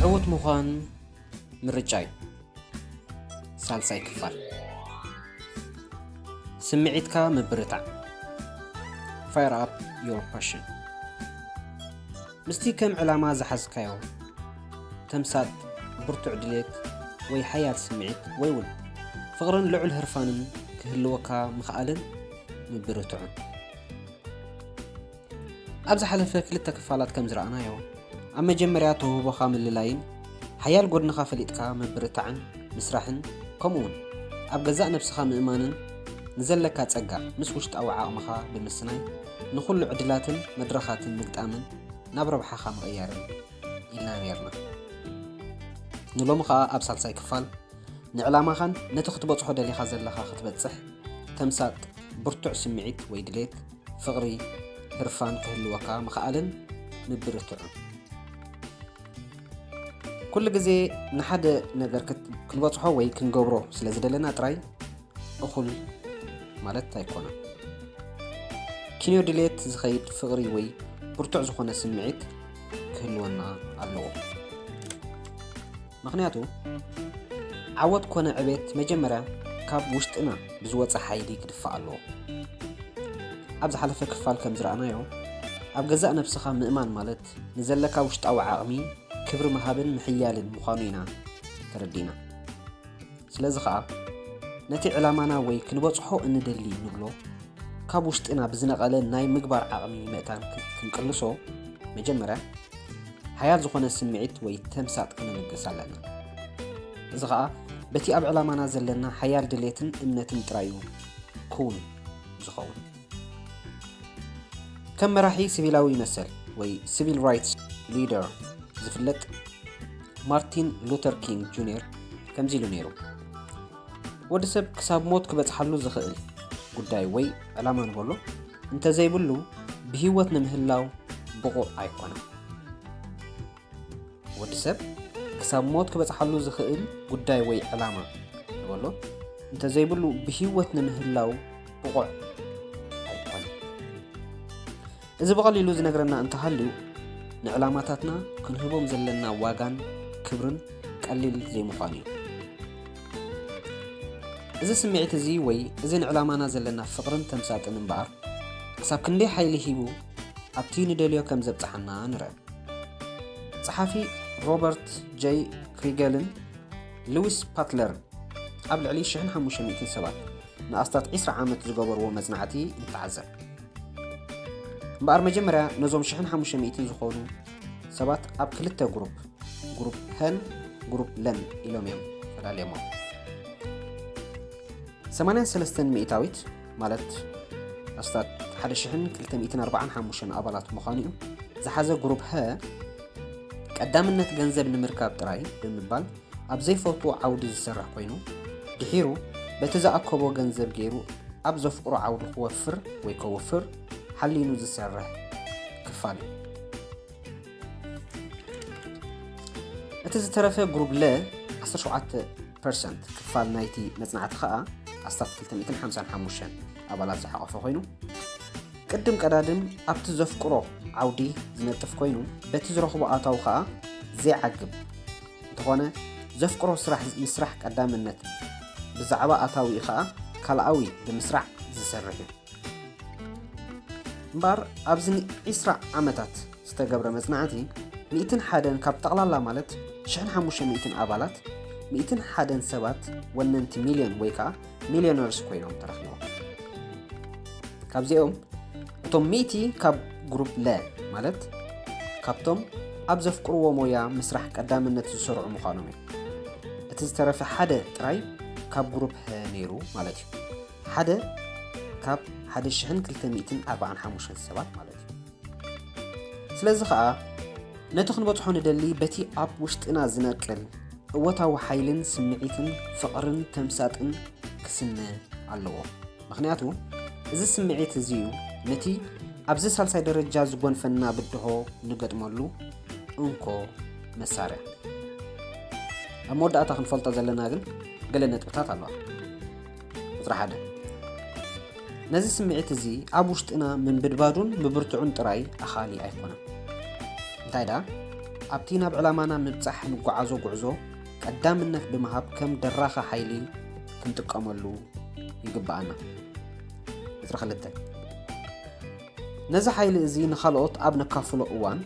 ዕዉት ምዃን ምርጫ እዩ። ሳልሳይ ክፋል፣ ስምዒትካ ምብርታዕ። Fire up your passion። ምስቲ ከም ዕላማ ዝሓዝካዮ ተምሳጥ፣ ብርቱዕ ድሌት ወይ ሓያል ስምዒት ወይ እውን ፍቕርን ልዑል ህርፋንን ክህልወካ ምኽኣልን ምብርትዑን። ኣብ ዝሓለፈ ክልተ ክፋላት ከም ዝረኣናዮ፣ ኣብ መጀመርያ ተውህቦኻ ምልላይን ሓያል ጎድንኻ ፈሊጥካ ምብርታዕን ምስራሕን፣ ከምኡውን ኣብ ገዛእ ነብስኻ ምእማንን ንዘለካ ጸጋ ምስ ውሽጣዊ ዓቕምኻ ብምስናይ ንኹሉ ዕድላትን መድረኻትን ምግጣምን ናብ ረብሓኻ ምቕያርን ኢልና ነይርና። ንሎሚ ኸኣ ኣብ ሳልሳይ ክፋል ንዕላማኻን ነቲ ክትበጽሖ ደሊኻ ዘለኻ ክትበጽሕ ተምሳጥ ብርቱዕ ስምዒት ወይ ድሌት፣ ፍቕሪ፣ ህርፋን ክህልወካ ምኽኣልን ምብርትዑን። ኩሉ ግዜ ንሓደ ነገር ክት-፣ ክንበጽሖ ወይ ክንገብሮ ስለ ዝደለና ጥራይ እኹል ማለት ኣይኮነን። ኪንዮ ድሌት ዝኸይድ ፍቕሪ ወይ ብርቱዕ ዝኾነ ስምዒት ክህልወና ኣለዎ። ምኽንያቱ ዓወት ኮነ ዕቤት መጀመርያ ካብ ውሽጥና ብዝወጸ ሓይሊ ክድፋእ ኣለዎ። ኣብ ዝሓለፈ ክፋል ከም ዝረኣናዮ፣ ኣብ ገዛእ ነብስኻ ምእማን ማለት ንዘለካ ውሽጣዊ ዓቕሚ ክብሪ ምሃብን ምሕያልን ምዃኑ ኢና ተረዲእና። ስለዚ ኸኣ ነቲ ዕላማና ወይ ክንበጽሖ እንደሊ ንብሎ ካብ ውሽጥና ብዝነቐለ ናይ ምግባር ዓቕሚ ምእታን ክ-፣ ክንቅልሶ መጀመርያ ሓያል ዝኾነ ስምዒት ወይ ተምሳጥ ክንልግስ ኣለና። እዚ ኸኣ በቲ ኣብ ዕላማና ዘለና ሓያል ድሌትን እምነትን ጥራይ እዩ ክውን ዝኸውን። ከም መራሒ ሲቪላዊ መሰል ወይ ሲቪል ራይትስ ሊደር ዝፍለጥ ማርቲን ሉተር ኪንግ ጁኒየር ከምዚ ኢሉ ነይሩ፣ "ወዲ ሰብ ክሳብ ሞት ክበጽሓሉ ዝኽእል ጉዳይ ወይ ዕላማ ንበሎ እንተዘይብሉ ብህይወት ንምህላው ብቑዕ ኣይኮነን።" ወዲ ሰብ ክሳብ ሞት ክበጽሓሉ ዝኽእል ጉዳይ ወይ ዕላማ ንበሎ እንተዘይብሉ ብህይወት ንምህላው ብቑዕ ኣይኮነን። እዚ ብቐሊሉ ዝነግረና እንተሃልዩ፣ ንዕላማታትና ክንህቦም ዘለና ዋጋን ክብርን ቀሊል ዘይምዃኑ እዩ። እዚ ስምዒት እዚ ወይ እዚ ንዕላማና ዘለና ፍቕርን ተምሳጥን እምበኣር፣ ክሳብ ክንደይ ሓይሊ ሂቡ ኣብቲ ንደልዮ ከም ዘብጽሓና ንርአ። ጸሓፊ ሮበርት ጀይ ክሪገልን ሉዊስ ፓትለርን ኣብ ልዕሊ ሽሕን ሓሙሽተ ሚእትን ሰባት ንኣስታት ዒስራ ዓመት ዝገበርዎ መጽናዕቲ ንተዓዘብ። እምበኣር መጀመርያ ነዞም ሽሕን ሓሙሽተ ሚእትን ዝኾኑ ሰባት ኣብ ክልተ ግሩፕ፣ ግሩፕ ሀን ግሩፕ ለን ኢሎም እዮም ፈላልዮሞም። ሰማንያን ሰለስተን ሚእታዊት ማለት ኣስታት ሓደ ሽሕን ክልተ ሚእትን ኣርባዓን ሓሙሽተን ኣባላት ምዃኑ እዩ ዝሓዘ ግሩፕ ሀ ቀዳምነት ገንዘብ ንምርካብ ጥራይ ብምባል ኣብ ዘይፈትዎ ዓውዲ ዝሰርሕ ኮይኑ፣ ድሒሩ በቲ ዝኣከቦ ገንዘብ ገይሩ ኣብ ዘፍቅሮ ዓውዲ ክወፍር ወይ ከውፍር ሓሊኑ ዝሰርሕ ክፋል እዩ። እቲ ዝተረፈ ግሩፕ ለ ዓሰርተ ሸውዓተ ፐርሰንት ክፋል ናይቲ መጽናዕቲ ኸኣ ኣስታት ክልተ ሚእትን ሓምሳን ሓሙሽተን ኣባላት ዝሓቖፈ ኮይኑ፣ ቅድም ቀዳድም ኣብቲ ዘፍቅሮ ዓውዲ ዝነጥፍ ኮይኑ፣ በቲ ዝረኽቦ ኣታዊ ኸኣ ዘይዓግብ እንተኾነ፣ ዘፍቅሮ ስራሕ ምስራሕ ቀዳምነት፣ ብዛዕባ ኣታዊኡ ኸኣ ካልኣዊ ብምስራዕ ዝሰርሕ እዩ። እምበኣር ኣብዚ ን-፣ ዒስራ ዓመታት ዝተገብረ መጽናዕቲ፣ ሚእትን ሓደን ካብ ጠቕላላ ማለት ሽሕን ሓሙሽተ ሚእትን ኣባላት፣ ሚእትን ሓደን ሰባት ወነንቲ ሚልዮን ወይ ከኣ ሚልዮነርስ ኮይኖም ተረኺቦም። ካብዚኦም እቶም ሚእቲ ካብ ግሩፕ ለ ማለት ካብቶም ኣብ ዘፍቅርዎ ሞያ ምስራሕ ቀዳምነት ዝሰርዑ ምዃኖም እዩ። እቲ ዝተረፈ ሓደ ጥራይ ካብ ግሩፕ ሀ ነይሩ ማለት እዩ። ሓደ ካብ ሓደ ሽሕን ክልተ ሚእትን ኣርባዓን ሓሙሽተን ሰባት ማለት እዩ። ስለዚ ኸኣ ነቲ ክንበጽሖ ንደሊ በቲ ኣብ ውሽጥና ዝነቅል እወታዊ ሓይልን ስምዒትን ፍቕርን ተምሳጥን ክስነ ኣለዎ። ምኽንያቱ እዚ ስምዒት እዚ እዩ ነቲ ኣብዚ ሳልሳይ ደረጃ ዝጎንፈና ብድሆ ንገጥመሉ እንኮ መሳርያ። ኣብ መወዳእታ ክንፈልጦ ዘለና ግን ገለ ነጥብታት ኣለዋ። ቁጽሪ ሓደ፣ ነዚ ስምዒት እዚ ኣብ ውሽጥና ምንብድባዱን ምብርትዑን ጥራይ ኣኻሊ ኣይኮነን። እንታይ ደኣ? ኣብቲ ናብ ዕላማና ምብጻሕ ንጓዓዞ ጉዕዞ ቀዳምነት ብምሃብ ከም ደራኸ ሓይሊ ክንጥቀመሉ ይግብኣና። ቁጽሪ ክልተ፣ ነዚ ሓይሊ እዚ ንኻልኦት ኣብ ነካፍሎ እዋን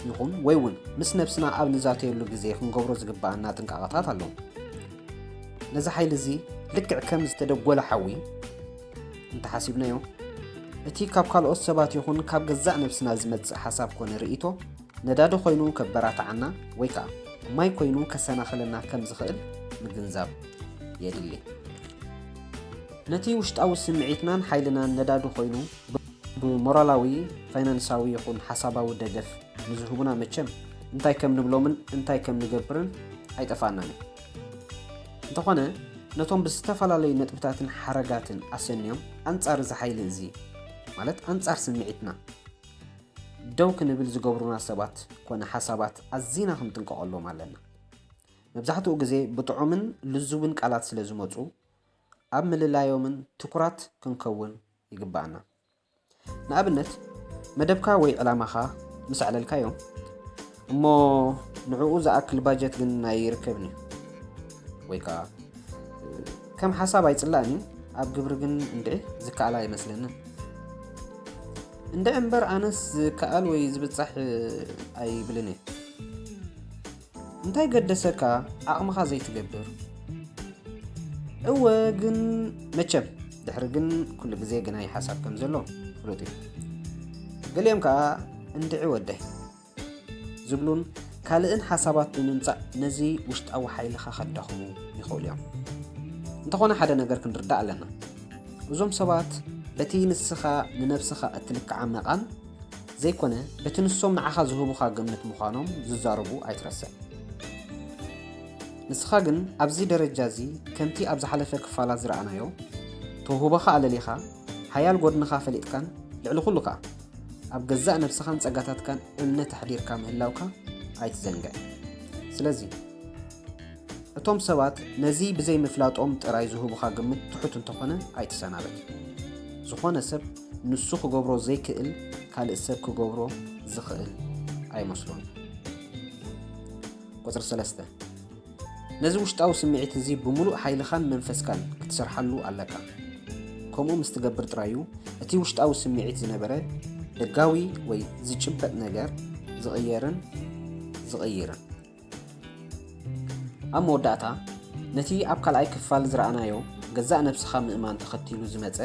ይኹን ወይ እውን ምስ ነብስና ኣብ ንዛተየሉ ግዜ ክንገብሮ ዝግብኣና ጥንቃቐታት ኣለዉ። ነዚ ሓይሊ እዚ ልክዕ ከም ዝተደጎለ ሓዊ እንተሓሲብናዮ፣ እቲ ካብ ካልኦት ሰባት ይኹን ካብ ገዛእ ነብስና ዝመጽእ ሓሳብ ኮነ ርእይቶ ነዳዲ ኮይኑ ከበራትዓና ወይ ከኣ ማይ ኮይኑ ከሰናኽለና ከም ዝኽእል ምግንዛብ የድሊ። ነቲ ውሽጣዊ ስምዒትናን ሓይልናን ነዳዲ ኮይኑ ብሞራላዊ፣ ፋይናንሳዊ ይኹን ሓሳባዊ ደገፍ ንዝህቡና መቸም እንታይ ከም ንብሎምን እንታይ ከም ንገብርን ኣይጠፍኣናን እዩ። እንተኾነ ነቶም ብዝተፈላለዩ ነጥብታትን ሓረጋትን ኣሰንዮም ኣንጻር እዚ ሓይሊ እዚ፣ ማለት ኣንጻር ስምዒትና ደው ክንብል ዝገብሩና ሰባት ኮነ ሓሳባት ኣዚና ክንጥንቀቐሎም ኣለና። መብዛሕትኡ ግዜ ብጥዑምን ልዙብን ቃላት ስለ ዝመጹ ኣብ ምልላዮምን ትኩራት ክንከውን ይግብኣና። ንኣብነት መደብካ ወይ ዕላማኻ ምስ ኣዕለልካዮ እሞ ንዕኡ ዝኣክል ባጀት ግን ኣይርከብን እዩ ወይ ከኣ ከም ሓሳብ ኣይጽላእን እዩ፣ ኣብ ግብሪ ግን እንድዒ ዝከኣል ኣይመስለንን። እንድዒ እምበር ኣነስ ዝከኣል ወይ ዝብጻሕ ኣይብልን እየ። እንታይ ገደሰካ ዓቕምኻ ዘይትገብር? እወ ግን መቸም ድሕሪ ግን ኩሉ ግዜ ግናይ ሓሳብ ከም ዘሎ ፍሉጥ እዩ። ገሊኦም ከኣ እንድዒ ወደይ ዝብሉን ካልእን ሓሳባት ብምምጻእ ነዚ ውሽጣዊ ሓይልኻ ከዳኽሙ ይኽእሉ እዮም። እንተኾነ ሓደ ነገር ክንርዳእ ኣለና። እዞም ሰባት በቲ ንስኻ ንነብስኻ እትልክዓ መቓን ዘይኮነ በቲ ንሶም ንዓኻ ዝህቡኻ ግምት ምዃኖም ዝዛረቡ ኣይትረስዕ። ንስኻ ግን ኣብዚ ደረጃ እዚ ከምቲ ኣብ ዝሓለፈ ክፋላት ዝረኣናዮ ተውህቦኻ ኣለሊኻ ሓያል ጎድንኻ ፈሊጥካን ልዕሊ ኩሉ ከኣ ኣብ ገዛእ ነብስኻን ጸጋታትካን እምነት ኣሕዲርካ ምህላውካ ኣይትዘንግዕ። ስለዚ እቶም ሰባት ነዚ ብዘይ ምፍላጦም ጥራይ ዝህቡኻ ግምት ትሑት እንተኾነ ኣይትሰናበት። ዝኾነ ሰብ ንሱ ክገብሮ ዘይክእል ካልእ ሰብ ክገብሮ ዝኽእል ኣይመስሎን። ቁጽሪ ሰለስተ፣ ነዚ ውሽጣዊ ስምዒት እዚ ብምሉእ ሓይልኻን መንፈስካን ክትሰርሓሉ ኣለካ። ከምኡ ምስ ትገብር ጥራይ እዩ እቲ ውሽጣዊ ስምዒት ዝነበረ ደጋዊ ወይ ዝጭበጥ ነገር ዝቕየርን ዝቕይርን። ኣብ መወዳእታ ነቲ ኣብ ካልኣይ ክፋል ዝረኣናዮ ገዛእ ነብስኻ ምእማን ተኸቲሉ ዝመጸ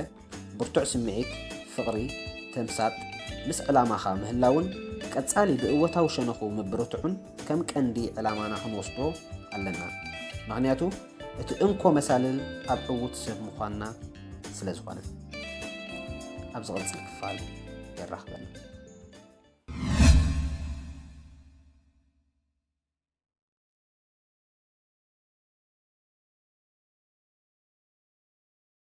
ብርቱዕ ስምዒት ፍቕሪ፣ ተምሳጥ፣ ምስ ዕላማኻ ምህላውን ቀጻሊ ብእወታዊ ሸነኹ ምብርትዑን ከም ቀንዲ ዕላማና ክንወስዶ ኣለና። ምኽንያቱ እቲ እንኮ መሳልል ኣብ ዕዉት ሰብ ምዃንና ስለ ዝኾነ። ኣብ ዝቕጽል ክፋል የራኽበና።